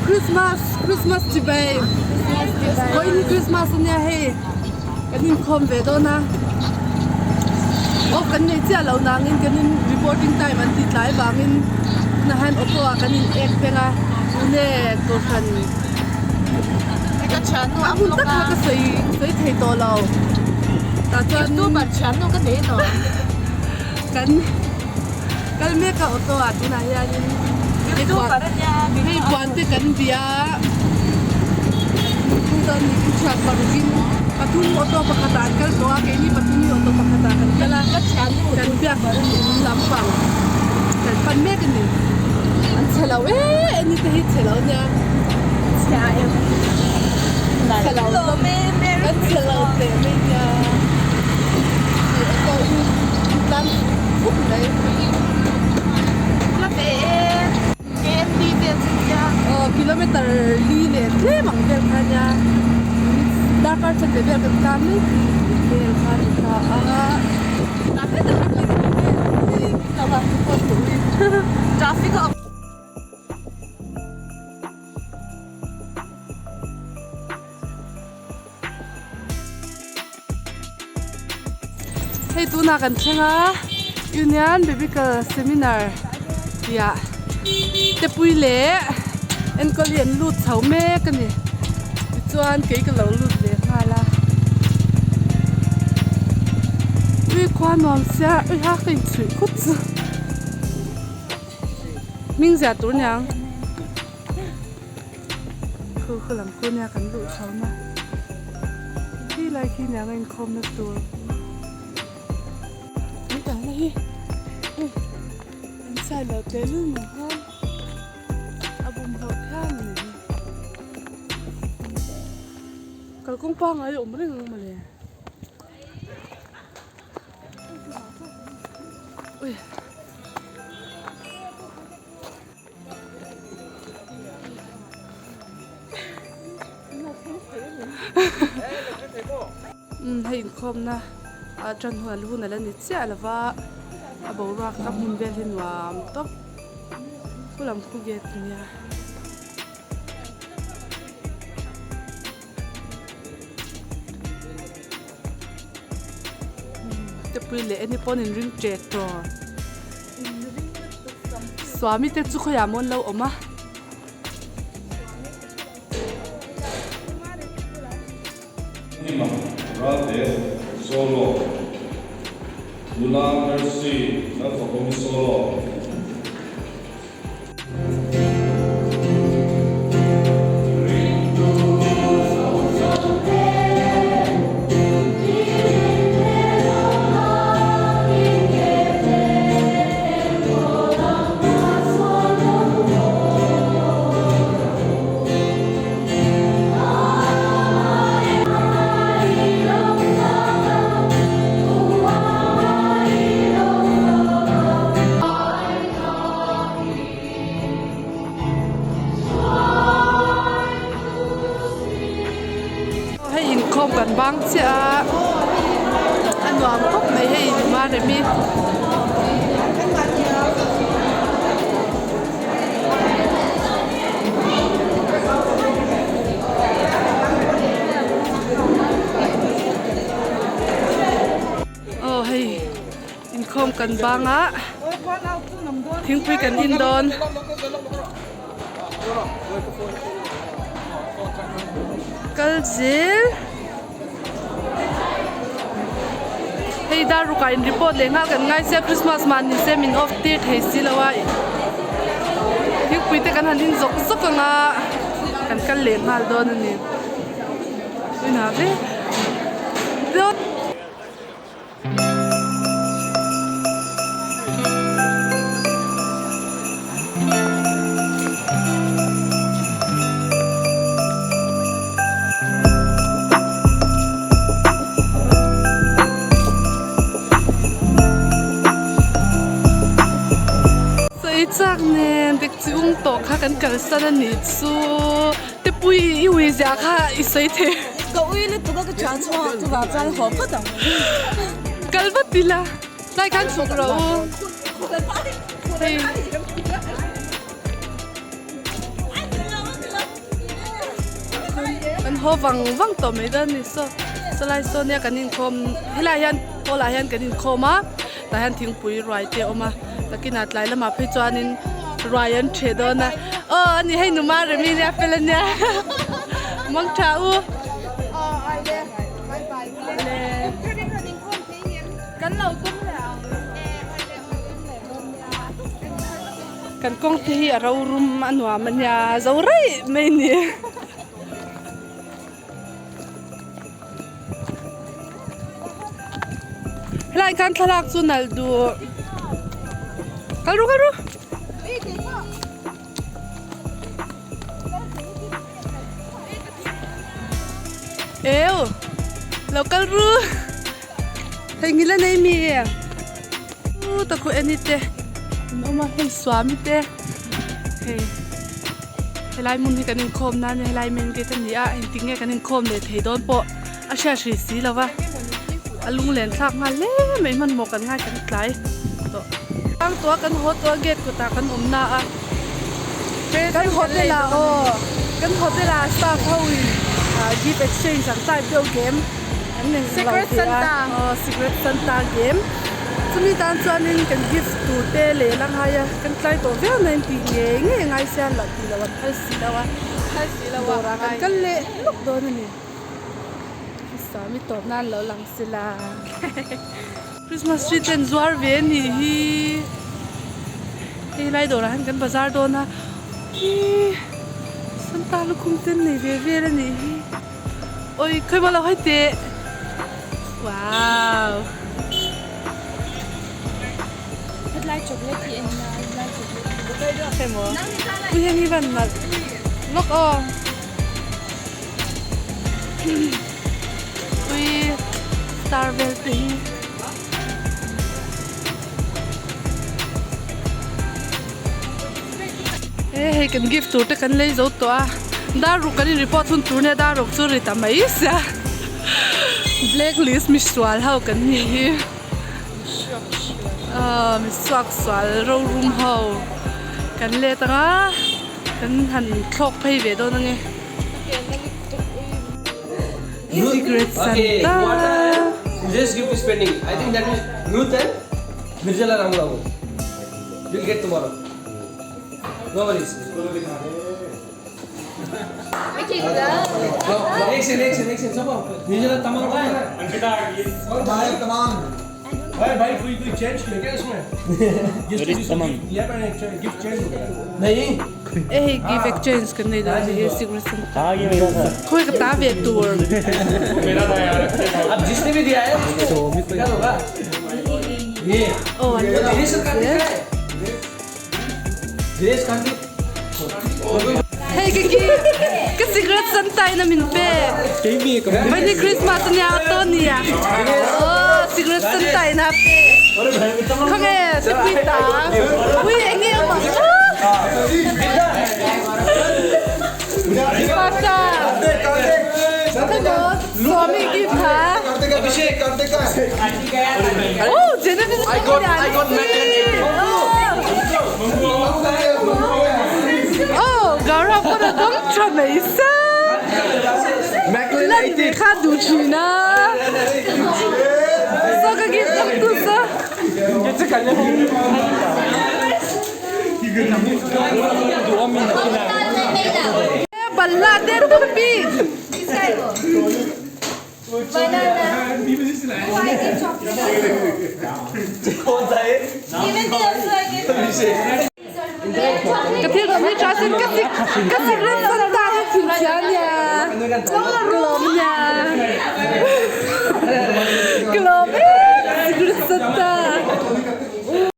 Christmas Christmas chibai Vawiin hi Christmas ania hei kan inkhawm ve dawn a off kan nei chiah lo nangin kan in reporting time an tih tlai vangin tunah hian auto ah kan in ek peng a pune kohhran a hmun tak kha ka sawi sawi thei tawh lo tah chuan kan Kal mek a auto ah tunah hianin hei puan te kan bia a thian parukin pathum auto pakhat ah an kal tawh a keini pathum hi auto pakhat ah kan kal a kan biak in lampang kan pan mek a ni an chhe lo em em te hi chhe lo nia chhe lo kan chhe lo teh mai nia auto in tlan Khawp mai. La ve e. KMD vel chu nia. Aw kilometer li leh tlem ang vel kha nia. Darkar chanve vel kan tlan mai vel kha ni ta a. Traffic a awm. Hei tunah kan thleng a Union Biblical Seminar tih ah tepui leh enkawl hi an lut chho mek a ni tichuan kei ka lo lut ve nghal a ui khua nuam sia ui ha ka inchhuih khut chu hming ziah tur niang. Khu khu lam khu nia kan luh chho na khi lai khi nia nga inkhawm na tur an kalna hi hei an sai lo teh lul mai hian a bumhlawh phian a ni hi kalkawng pangngai a awm reng ang mawle. Ui. Hei inkhawmna a tan hun a hun a la ni chiah lo va a boruak a hmun vel hi nuam tawp khu lam khu gate a nia. Tepui leh eni pawn in ring ṭek tawh. Swami te chu khawiah maw an lo awm a. Hima Ralte Solo Nula Mercy Lalfakawmi Solo. Hei inkhawm kan bang chiah a a nuam khawp mai hei nula remi aw hei. Inkhawm kan bang a, thingpui kan in dawn. Kal zel. Hei dar rukah in report leh nghal kan ngai sia Christmas mah ni se min off tir thei si lo a. Thingpui te kan han in zawk zawk ang a, kan kal leh nghal dawn a ni. Tunah vek. Sawi chak nen dik chi ung tawh kha kan kalsan a nih chu tepui i ui ziah kha i sawi thei. Ka ui lutuk a ka thian chhuak chuvang chuan haw phawt ang. Kal vat ila tlai khan chhuk rawh u. Hei. Kan haw vang vang tawh mai dawn a ni saw sawlai saw nia kan inkhawm helaiah hian hall ah hian kan inkhawm a tah hian thingpui ruai te a awm a takinah tlai lamah phei chuanin ruai an ṭheh dawn a aw a ni hei numa remi nia fel a nia mang ṭha u. Kan kawng te hi a ro rum a nuam a nia zo raih mai a ni. Helai khan thlalak chu nalh duh kal ru kal ru. Eu lo kal ru theihnghilh a nei mi u ta khu en te an awm a hei suami te hei helai hmun hi kan inkhawm nan helai main gate a ni a engtik nge kan inkhawm leh thei dawn pawh a hriat hrih si lo va a lunglen thlak nghal hle mai hmanhmawh kan ngai kan tlai tawh. Tlang tawh a kan haw tawh a gate kawtah kan awm na a kan hotel ah aw kan hotel ah staff ho in gift exchange ang type deuh game an nei lo tih a aw secret santa game chumi tan chuanin kan gift tur te leh la ngai a kan tlai tawh viau na in tih ngei ngei a ngai sia lah tih loh an phal si lo a dawrah kan kal leh lawk dawn a ni. Sami tawp nan lo lang sila Christmas tree ten zuar ve a nih hi hei lai dawrah hian kan bazar dawn a ihh Santa lukhum ten nei ve vel a nih hi awi khawi maw lo hawi teh wow. Hetlai chocolate hi en ila hetlai chocolate hi. Emaw ui heng hi van nalh lawk aw. Ui star vel te hi e hei kan gift tur te kan lei zo tawh a dar ruk kan in report hun tur nia dar ruk chu ri ta mai sia black list misual ho kan nih hi ah misuak sual rorum ho kan let anga. Kan han thlawk phei ve dawn ange. Secret Santa. This gift is pending. I think that is Ruth and Mirjala Ramulavu. We'll get tomorrow. No worries. एक second, एक second, एक second, सब Mirjala Tamang कहाँ है? और भाई तमाम भाई भाई कोई कोई चेंज किया क्या इसमें? Tamang. ये मैंने गिफ्ट चेंज हो गया. नहीं. E hei gift exchange kan nei dawn hi Secret Santa. Khawi ka ta ve tur. अब जिसने भी दिया है उसको क्या होगा? ये Aw an la Dinesh Kartik है. Dinesh Kartik. Hei ka ki ka Secret Santa in a min pe. Vani Christmas ania to nia. Aw Secret Santa in a pe. Khawnge Sipui ta. Ui eng nge awm ang. Pasha. Khawngaw Swami gift ha. Abhishek Kartik Oh Jennifer I got I got Oh Gaurav pawh a dawng tha mai sa. Lan ve kha duh thin a. Saw ka gift dawng tu saw. Balla te tupi. Ka thil dawm hi tha sin ka sik ka sikret santa hi chhinchhiah ania ka lawm ania ka lawm em sikret santa.